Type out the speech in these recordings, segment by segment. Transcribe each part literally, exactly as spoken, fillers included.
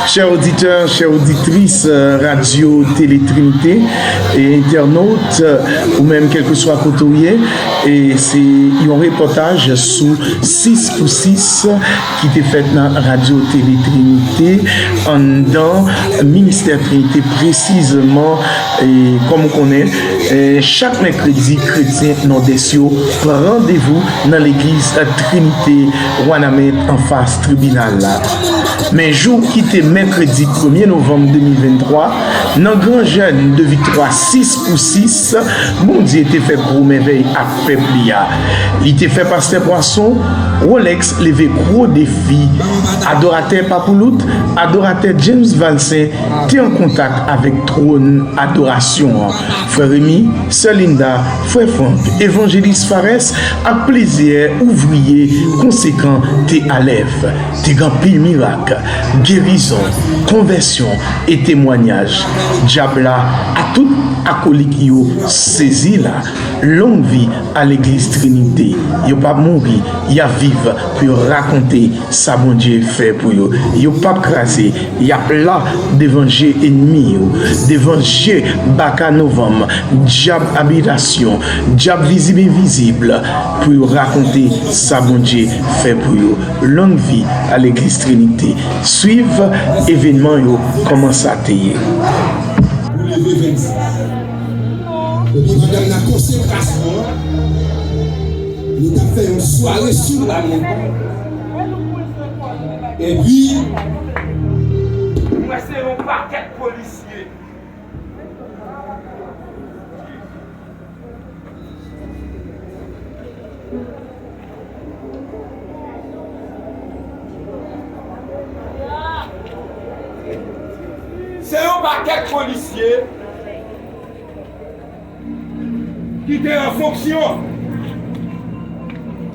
Chè oditè, chè oditris, euh, Radyo Tele Trinite e entènot, euh, ou menm kèlkeswa kote w ye, e se yon repòtaj sou sis pou sis ki te fèt nan Radyo Tele Trinite anndan Ministè Trinite, presizman, e kòm ou konnen, e chak mèkredi, kretyen Nòdès yo pran randevou nan legliz Trinite Wanament anfas tribinal la. Men jou ki te mèkredi premye novanm de mil venntwa, nan gran jèn de viktwa sis pou sis, Bondye te fè gwo mèvèy ak pèp li a. Li te fè pastè Pwason, Rolex leve gwo defi. Adoratè Papoulout, adoratè James Valcin te an kontak avèk twòn adorasyon an. Frè Remy, sè Linda, frè Frank, evanjelis Fares ak plizyè ouvriye konsekan te alèv. Te gen anpil mirak, gerizon, konvèsyon e temwanyaj. Dyab la ak tout akolik yo sezi la. Long vi a legliz Trinite. Yo p ap mouri, y ap viv pou yo rakonte sa Bondye fè pou yo. Yo p ap kraze, y ap la devan je ènmi yo, devan je baka novanm, dyab abitasyon, dyab vizib envizib, pou yo rakonte sa Bondye fè pou yo. Long vi a legliz Trinite. Swiv evènman yo, kòman sa te ye. Epi pandan n nan konsekrasyon an, nou t ap fè yon sware sou la montan. Epi, mwen se yon pakèt polisye. Se yon pakèt polisye ki te an fonksyon,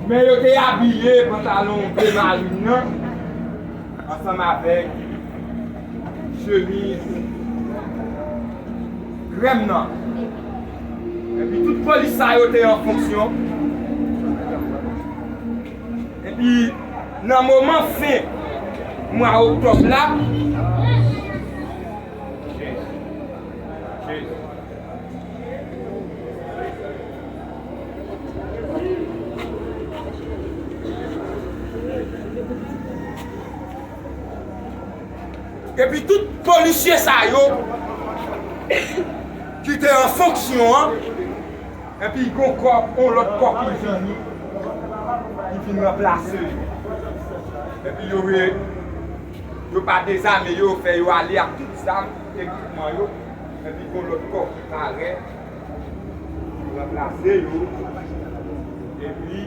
men yo te abiye pantalon ble marin nan ansanm avèk chemiz krèm nan. Epi tout polis sa yo te an fonksyon. Epi nan moman fen mwa oktòb la, epi tout polisye sa yo ki te an fonksyon an, epi gon kò, yon lòt kò ki vini, ki vin ranplase yo. Epi yo re-, yo pa dezame yo, yo fè yo ale ak tout zam, ekipman yo. Epi gon lòt kò ki parèt, yo ranplase yo. Epi,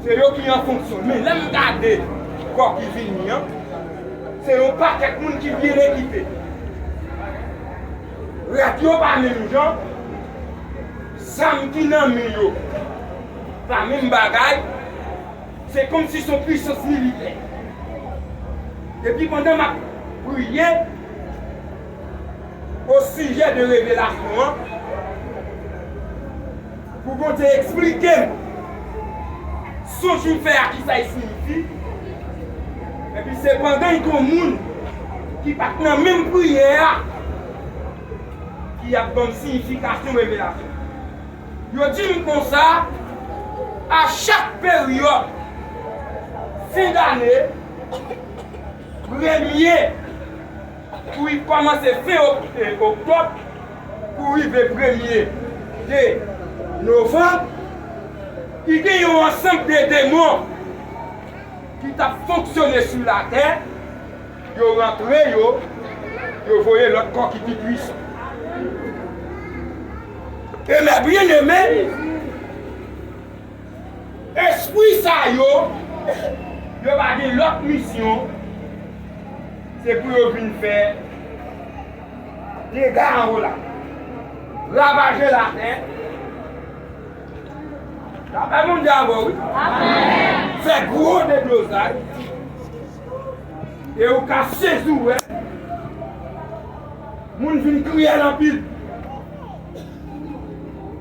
se yo ki an fonksyon. Men lè m gade kò ki vini an, se yon pakèt moun ki byen ekipe. Rad yo pa menm jan, zam ki nan men yo pa menm bagay. Se kòmsi se yon pwisans militè. Epi pandan m ap priye osijè de revelasyon an, pou Bondye eksplike m sonj m fè a, kisa l siyifi. Epi se pandan yon moun ki pa t nan menm priyè a ki ap ban m siyifikasyon revelasyon. Yo di m konsa, a chak peryòd fen dane, premye pou li kòmanse fen ok-, e, oktòb pou rive premye de novanm, li gen yon ansanm de demon ki t ap fonksyone sou latè, yo rantre yo, yo voye lòt kò ki pi pwisan. E mè byeneme, espri sa yo, yo pa gen lòt misyon, se pou yo vin fè dega anwo la, ravaje latè. Lapè Bondye avè w, wi. Amèn. Fè gwo deblozay. E ou ka sezi w wè moun vin kriyèl anpil.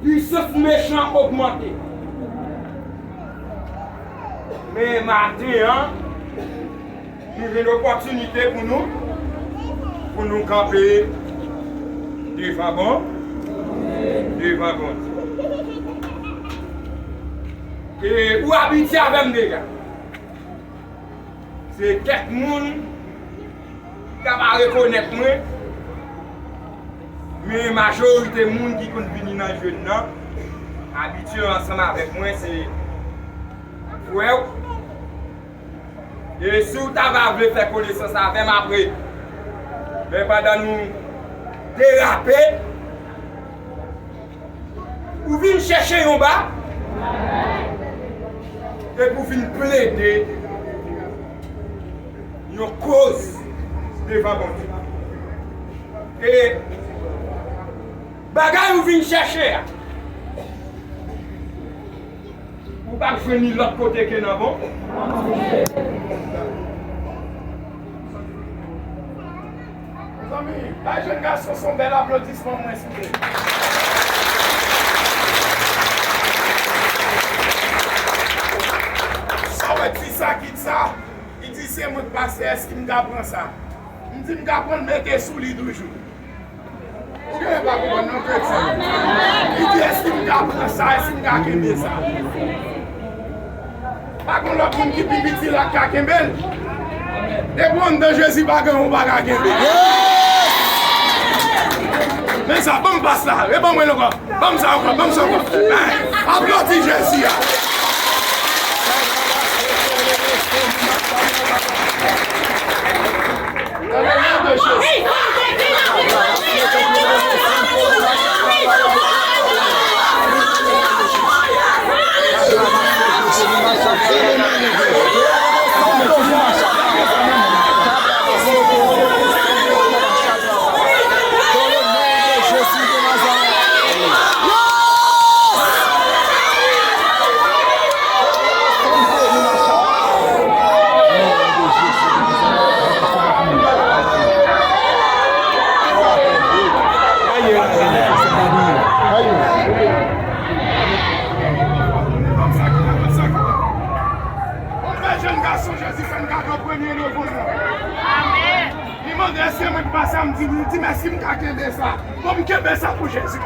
Pwisans mechan ogmante. Men maten an, nou jwenn opòtinite pou nou Pou nou kanpe devan bon, devan Bondye. E ou abitye avè m deja. Se kèk moun ki pa rekonèt mwen, men majorite moun ki konn vini nan jèn nan abitye ansanm avèk mwen, se frè w. E si w ta va vle fè konesans avè m apre, men pandan nou derape, ou vin chèche yon ba, epi w vin plede yon koz devan Bondye. E bagay ou vin chèche a, ou p ap jwenn li lòt kote ke nan bon. Mezanmi, bay jèn gason sa yon bèl aplodisman mwen, souple. Sa w wè ti sa ki di sa? Li di, "Se mwen k pastè, èske m ka pran sa?" M di, "M ka pran l mete sou li toujou." Ou genlè pa konprann non, kretyen. Li di, "Èske m ka pran sa? Èske m ka kenbe sa?" Pa gen lòt moun ki pi piti la k ka kenbe l. Depi w anndan Jezi, pa gen yon ou pa ka kenbe. Men sa, ban m pas la, reban mwen l ankò. Ban m sa ankò, ban m sa ankò. Hey, aplodi Jezi a. Dans le nom de Jésus. Yon bèl jèn gason, Jezi fè m kado premye novanm nan. Amèn. Li mande, "Èske mwen k pastè?" M di, li di, "Mèsi, m ka kenbe sa." Bon, m kenbe sa pou Jezi.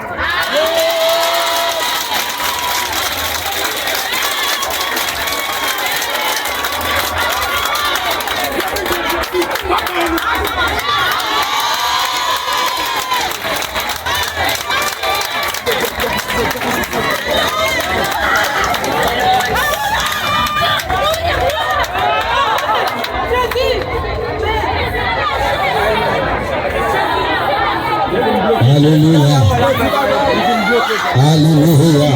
Alelouya. Alelouya.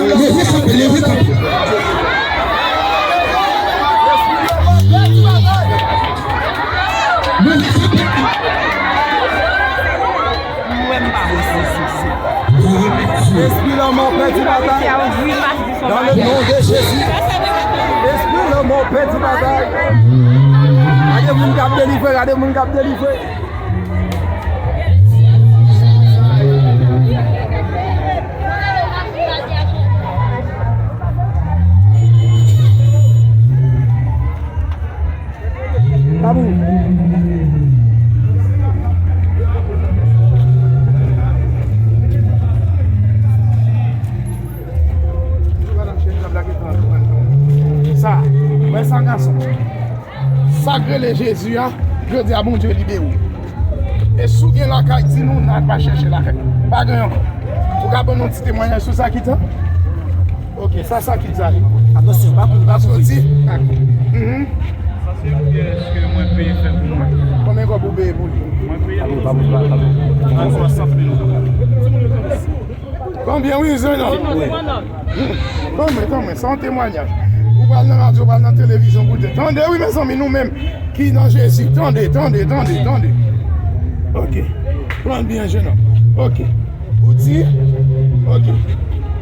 Leve kanpe, leve kanpe. Leve kanpe. Espri lanmò pèdi batay. Dans le nom de Jésus. Espri lanmò pèdi batay. Gade moun k ap delivre, gade moun k ap delivre. Babou. Sa, wè sa gason. Sa k rele Jezi a, jodi a Bondye libere w. E si w gen lakay, di nou, n a pa chèche lakay. Pa gen ankò. Ou ka ban nou ti temwayaj sou sa ki tan? Ok, sa, sa ki sa ye? Atansyon, pa kouri, pa kouri. Mhm. Èske mwen peye fè pou mwen? Konbyen kòb ou peye pou li? Mwen peye pou li. Mwen swasant mil goud. Konbyen, wi, Zenon? Tanmen, tanmen, se yon temwayaj. Ou pral nan radyo, ou pral nan televizyon pou di. Tande, wi, mezanmi, nou menm ki nan Jezi. Tande, tande, tande, tande. Ok. Pran byen, Zenon. Ok. Ou di? Ok.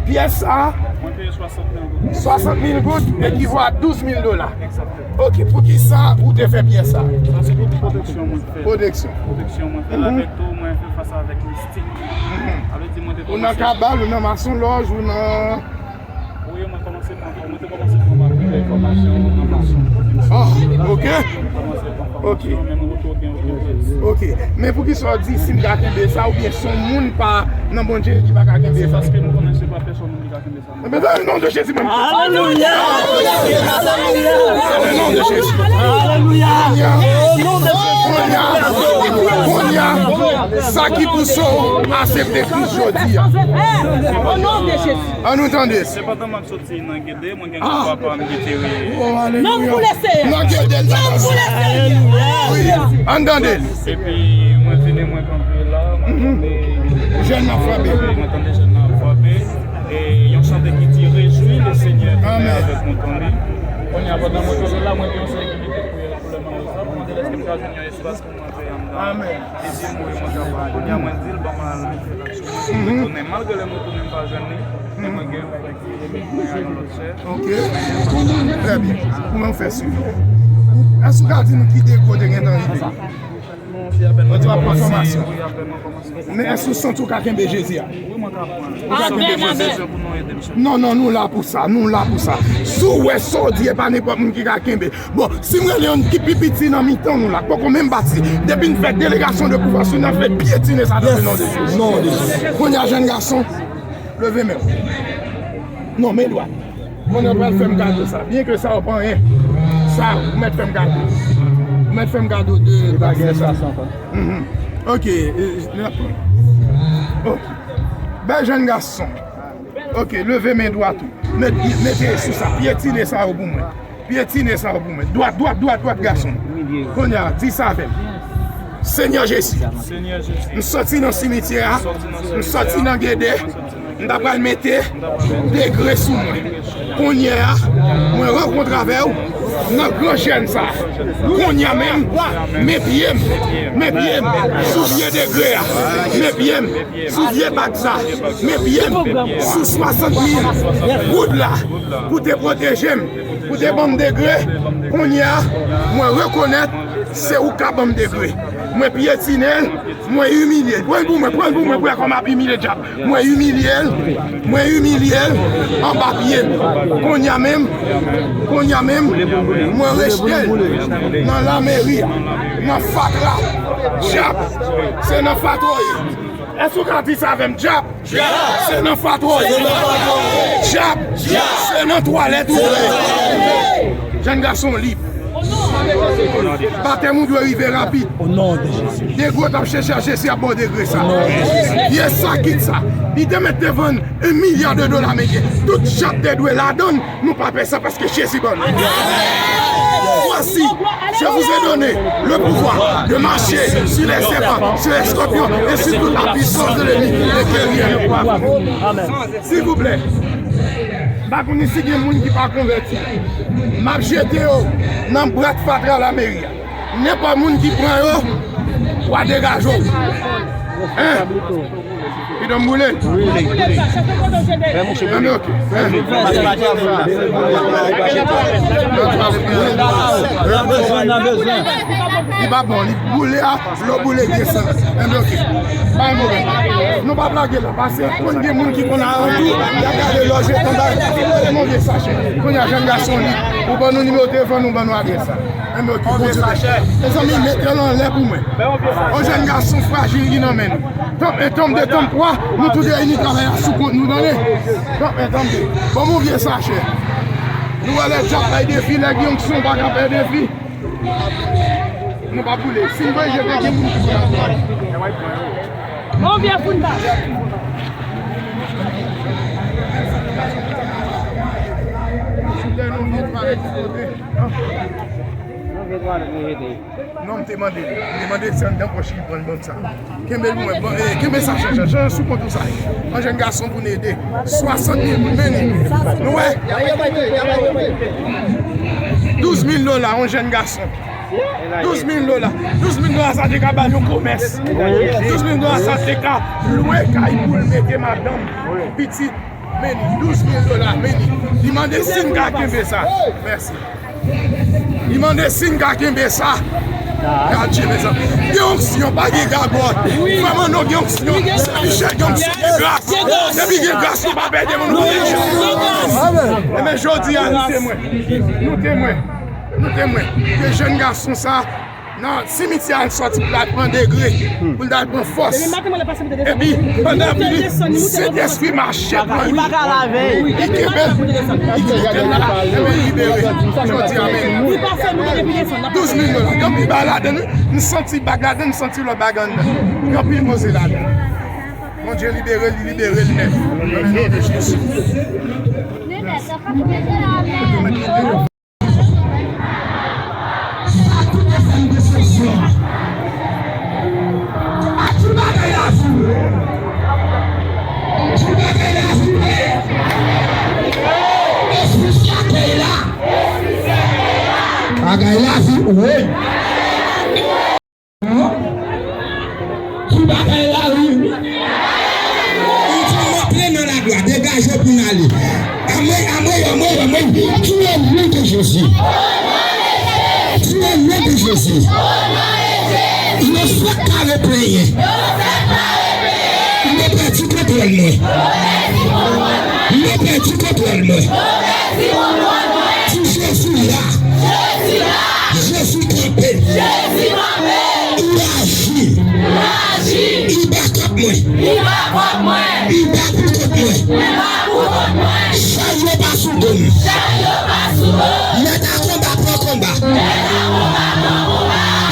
Pyès sa a? Mwen peye swasant mil goud. Swasant mil goud, ekivò a douz mil dola. Egzakteman. Ok, poukisa ou te fè pyès sa a? Sa se pou pwoteksyon mwen fè. Pwoteksyon. Pwoteksyon mwen fè avèk tou, mwen fè fas avèk mistik. Sa vle di mwen te... Ou nan kabal, ou nan masonlòj, ou nan... Wi, mwen kòmanse pran, mwen te kòmanse pran bagay, fòmasyon nan masonri. Ah, ok. Mwen kòmanse pran Ok. Ok. Men poukisa w di si m ka kenbe sa, oubyen se yon moun pa nan Bondye ki pa ka kenbe sa? Paske m konnen se pa pèsòn moun ki ka kenbe sa. Ebyen, dans le nom de Jésus, menm. Alelouya! Dans le nom de Jésus. Alelouya! Kounye a, kounye a, kounye a, sa ki pouse w aksepte Kris jodi a. Ann nou tande. Sepandan m ap soti nan Gede, mwen gen gwo papa m ki te rele. Oh, alelouya. Nan Gede, nan Gede. Wi, ann tande. Epi mwen vini, mwen kanpe la, mwen tande jèn nan ap frape. Mwen tande jèn nan ap frape. E yon chante ki di, Réjouis le Seigneur, qui met avec nous ton lit. Kounye a, pandan mwen kanpe la, mwen gen yon sè ki mete koulè, koulè mango sa. Mwen te lèske m ka jwenn yon espas pou mwen fè anndan. Amen. Li di m, wi, mwen kapab. Kounye a, mwen di l, ban m al fè laksyon. Mwen retounen. Malgre lè m retounen, m pa jwenn li. Men mwen gen yon bagay ki remèt mwen a yon lòt sè. Ok. Trè byen. Ou menm fè swiv. Èske w ka di nou ki degre w te gentan rive? Mwen di w ap pran fòmasyon. Men èske w santi w ka kenbe Jezi a? Wi, mwen ka pran. Ou ka kenbe Jezi? Non, non, nou la pou sa, nou la pou sa. Si w wè sa w di, e pa nenpòt moun ki ka kenbe. Bon, si m rele youn ki pi piti nan mitan nou la, k poko menm bati, depi n fè delegasyon de pouvwa sou li, n ap fè pyetine sa nan non de Jezi. Non de Jezi. Kounye a, jèn gason, leve men w. Non, men dwat. Kounye a, w pral fè m gade sa. Byen ke sa yo pa anyen. Sa, ou mèt fè m gade. Ou mèt fè m gade de bagay sa. Mhm. Ok, e, n ap pran. Ok. Bèl jèn gason. Ok, leve men dwat ou. Met, mete sou sa. Pyetine sa yo pou mwen. Pyetine sa yo pou mwen. Dwat, dwat, dwat, dwat, gason. Kounye a, di sa avè m. Senyè Jezi, Senyè Jezi, m soti nan simityè a, soti nan m soti nan Gede, m ta pral mete degre sou mwen. Kounye a, mwen rankontre avè w nan gran jèn sa. Kounye a menm, men pye m, men pye m sou pye degre a, men pye m sou vye bag sa, men pye m sou swasant mil goud la, pou te pwoteje m, pou te ban m degre. Kounye a, mwen rekonèt se ou k ap ban m degre. Mwen pyetine l, mwen imilye l. Pran l pou mwen, pran l pou mwen, pou wè kòman ap imilye dyab. Mwen imilye l, mwen imilye l anba pye m. Kounye a menm, kounye a menm, mwen rejte l nan lameri a, nan fatra. Dyab, se nan fatra w ye. Èske w ka di sa avè m? Dyab, se nan fatra w ye. Dyab, se nan twalèt ou ye. Jèn gason lib. Batèm ou dwe rive rapid. Degre w t ap chèche a, Jezi ap ba w degre sa. Vye sakit sa. Li te mèt te vann yon milya de dola ameriken. Tout dyab te dwe ladan l. Nou pa pè sa paske Jezi ban nou. Voici, je vous ai donné le pouvoir de marcher sur les serpents, sur les scorpions et sur toute la puissance de l'ennemi, et que rien ne pourra vous. Silvouplè, m pa konnen si gen moun ki pa konvèti. M ap jete yo nan bwat fatra lameri a. Nenpòt moun ki pran yo, w a degaje w. Hein? Bidon boule? Wi, boule. Nan men, ok. Nan bezwen, nan bezwen. Li pa bon, li boule a, lè w boule gen san. Nan men, ok. Pa gen pwoblèm. Nou p ap lage la, paske konn gen moun ki konn alantou, y ap gade lòje anba. Mwen gen sachè. Kounye a, jèn gason li, ou ban nou nimewo telefòn, ou ban nou adrès la. Mezanmi, mete l anlè pou mwen. On jèn gason frajil ki nan men nou. Tanp, e tanp de tanp twa, nou tou de ini travay la sou kont nou, tande. Tanp, e tanp de. Ban m on vye sachè. Nou wè lè dyab bay defi, lè gen onksyon pa ka pè defi. Nou pa boule. Si n voye jete, gen moun ki pran. On vye founba. Si lè nou vye travay ki kote. Non, m te mande li. M te mande li si anndan pòch li pran l ban m sa. Kenbe l pou mwen. Bon, eh, kenbe sa, Jan, Jan, Jan, sou kont ou sa. On jèn gason pou n ede. Swasant mil pou n beni. Nou wè? Douz mil dola, on jèn gason. Douz mil dola. Douz mil dola sa te ka ba l yon komès. Douz mil dola sa te ka lwe kay pou l mete madanm, pitit. Meni, douz mil dola, meni. Li mande si n ka kenbe sa. Mèsi. Li mande si n ka kenbe sa. Gad je, mezanmi. Gen onksyon, pa gen gagòt. Vrèman, non, gen onksyon. Michel, gen onksyon, gen gras. Depi gen gras, nou pa pè de moun. Ebyen, jodi a, nou temwen. Nou temwen. Nou temwen. Ke jèn gason sa, Nan simityè a, l sòti pou l al pran degre, pou l al pran fòs. Epi, pandan vini, Sentespri mache pran li. Li kenbe l, li kenbe l la, epi l libere. Jodi a menm. Douz mil dola. Gen anpil bagay ladan l, wi. M santi bag ladan l, m santi lòt bag anndan. Gen anpil koze ladan l. Bondye libere l, li libere l nèt. Nan non de Jezi. Sa tou fè m depresyon. A tout bagay lavi. Tout bagay lavi. Espri sa kay la. Bagay lavi, wi. Ki bagay la, wi. Ou di, antre nan laglwa, degaje w pou n ale. Amwey, amwey, amwey, amwey. Ki o non de Jezi. Ki o non de Jezi. Yo fèk kare plenyen. Mwen pèdi kontwòl mwen. Mwen pèdi kontwòl mwen. Ti Jezi la. Jezi kanpe. Li aji. Li bakòp mwen. Li ba pou kont mwen. Chay yo pa sou do m. Mèt a konba pran konba.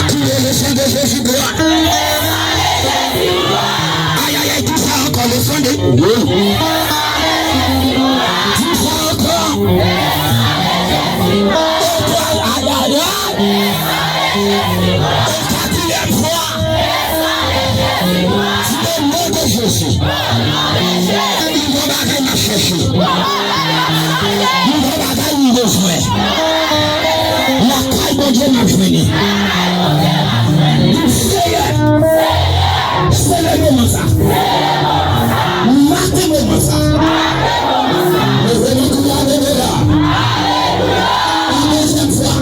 Kriye le san de Jezi glwa. Ayayay, di sa ankò, le san de. Wi. Di sa ankò. Ayayay. Katriyèm fwa. Di o non de Jezi. Li gon bagay m ap chèche. Li gon bagay m bezwen. Lakay Bondye m ap jwenn li. Di, Seyè, sele moman sa. Make moman sa. Leve nan kouya, leve la. Pou dezyèm fwa.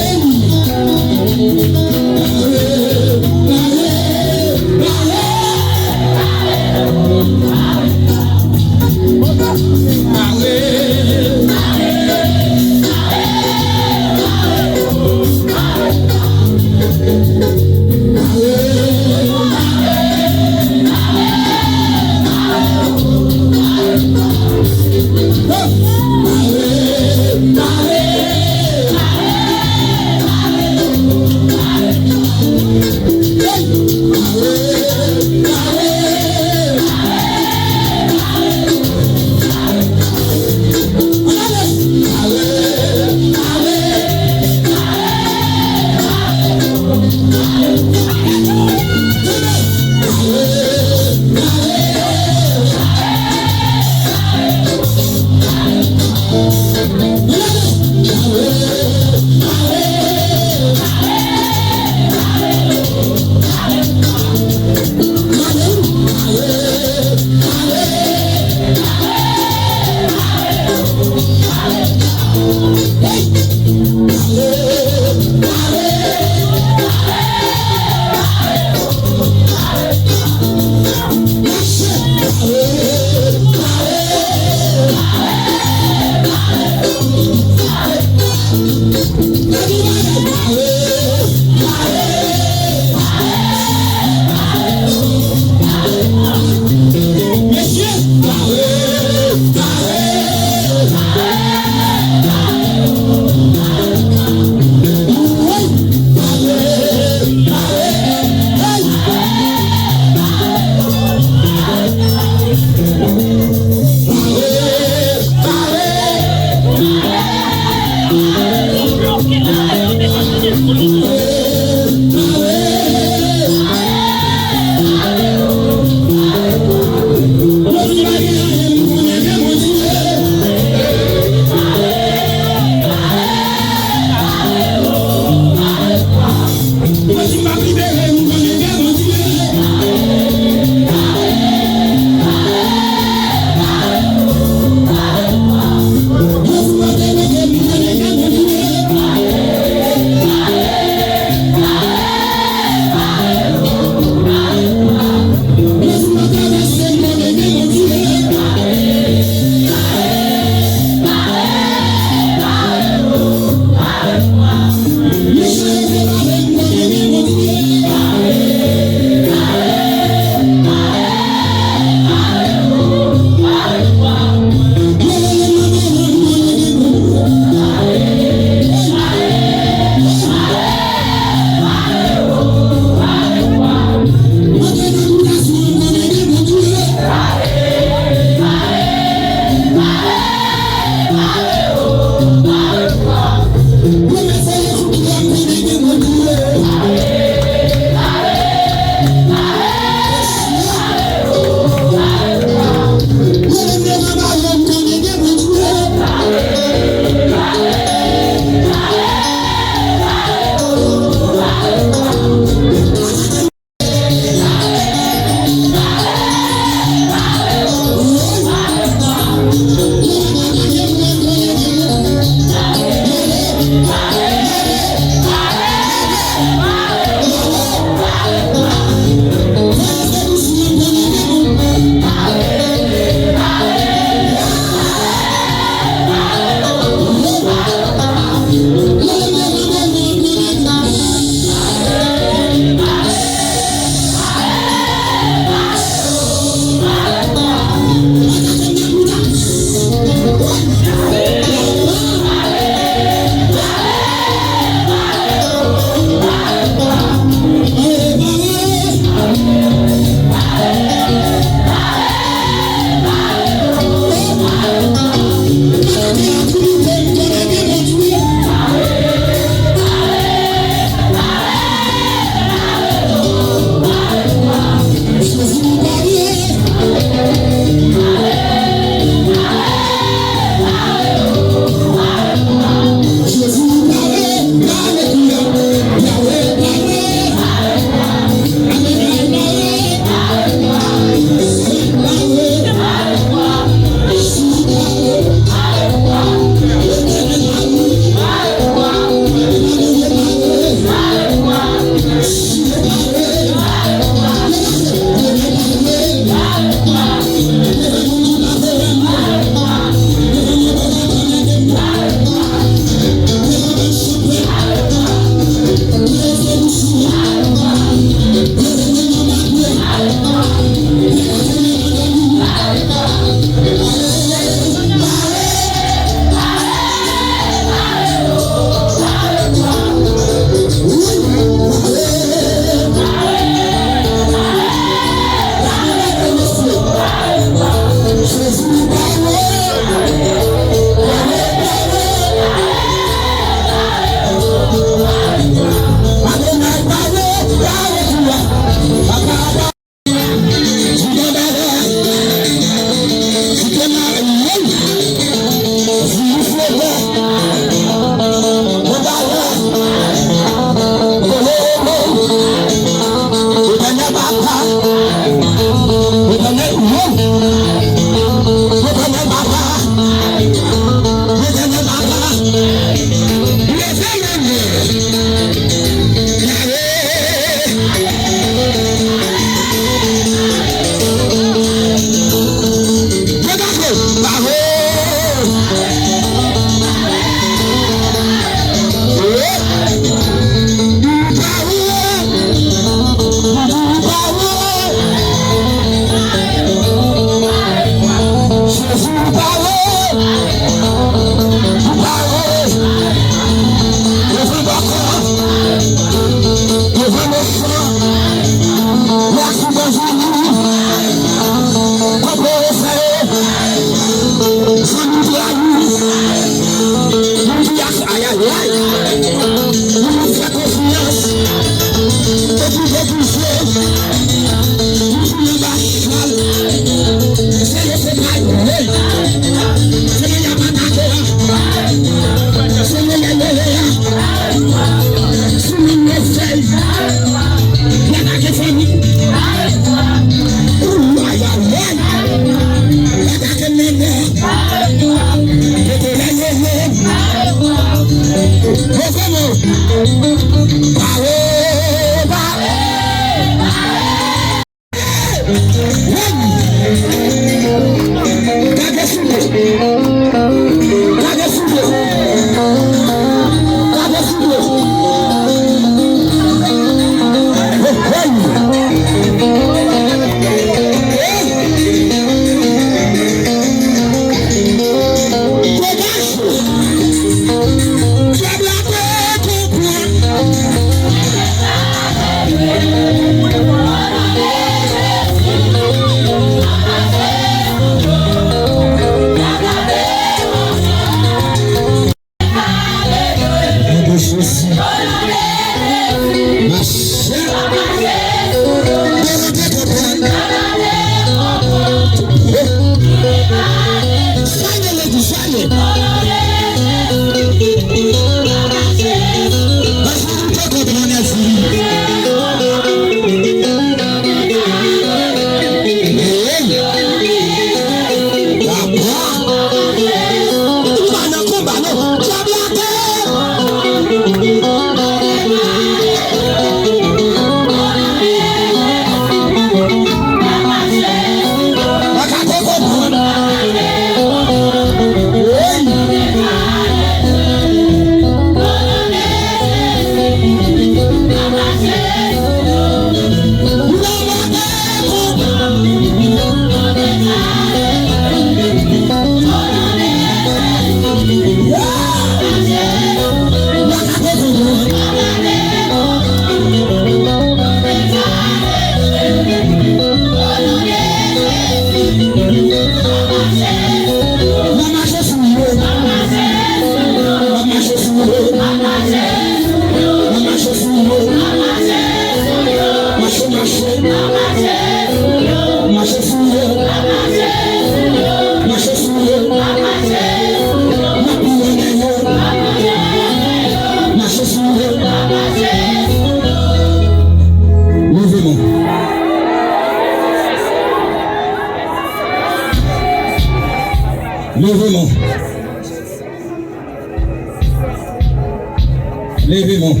Leve men w.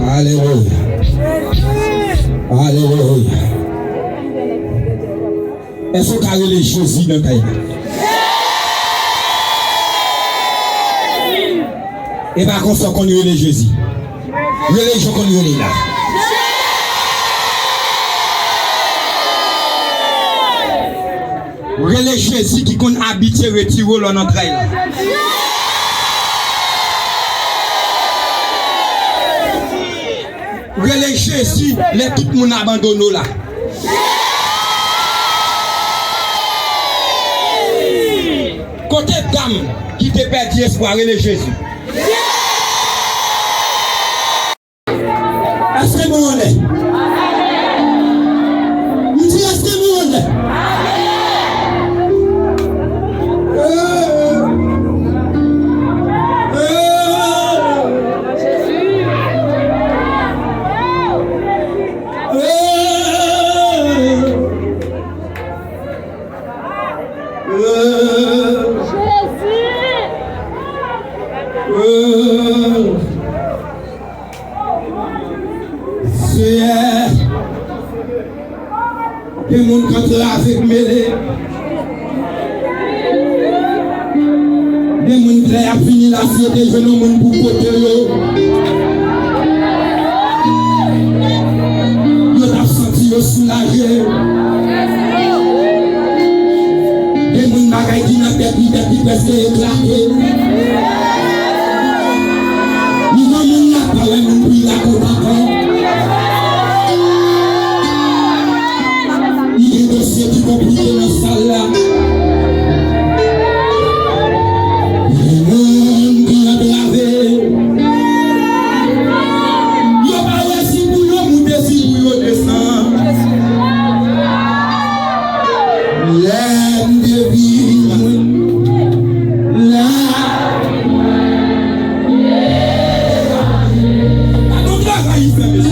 Alelouya. Alelouya. Èske w ka rele Jezi nan kay la? E pa konsa w konn rele Jezi. Rele jan w konn rele la. Rele Jezi ki konn abitye retire w lò nan tray la. Rele Jezi lè tout moun abandone w la. Kote dam ki te pèdi espwa, rele Jezi. Èske nou anlè? M di, èske nou anlè? Seyè, gen moun k antrave k mele. Gen moun k lè y ap fini la, si yo te jwenn yon moun pou pote yo, yo t ap santi yo soulaje. Gen moun bagay ki nan tèt li, tèt li prèske eklate. Li wè moun la pa wè moun pou l rakonte ankò. Li gen dosye ki konplike nan sal la. Gen moun ki antrave. Yo pa wè si pou yo moute, si pou yo desann. Lè m te vin la. Gade yon travay li fè, mesye.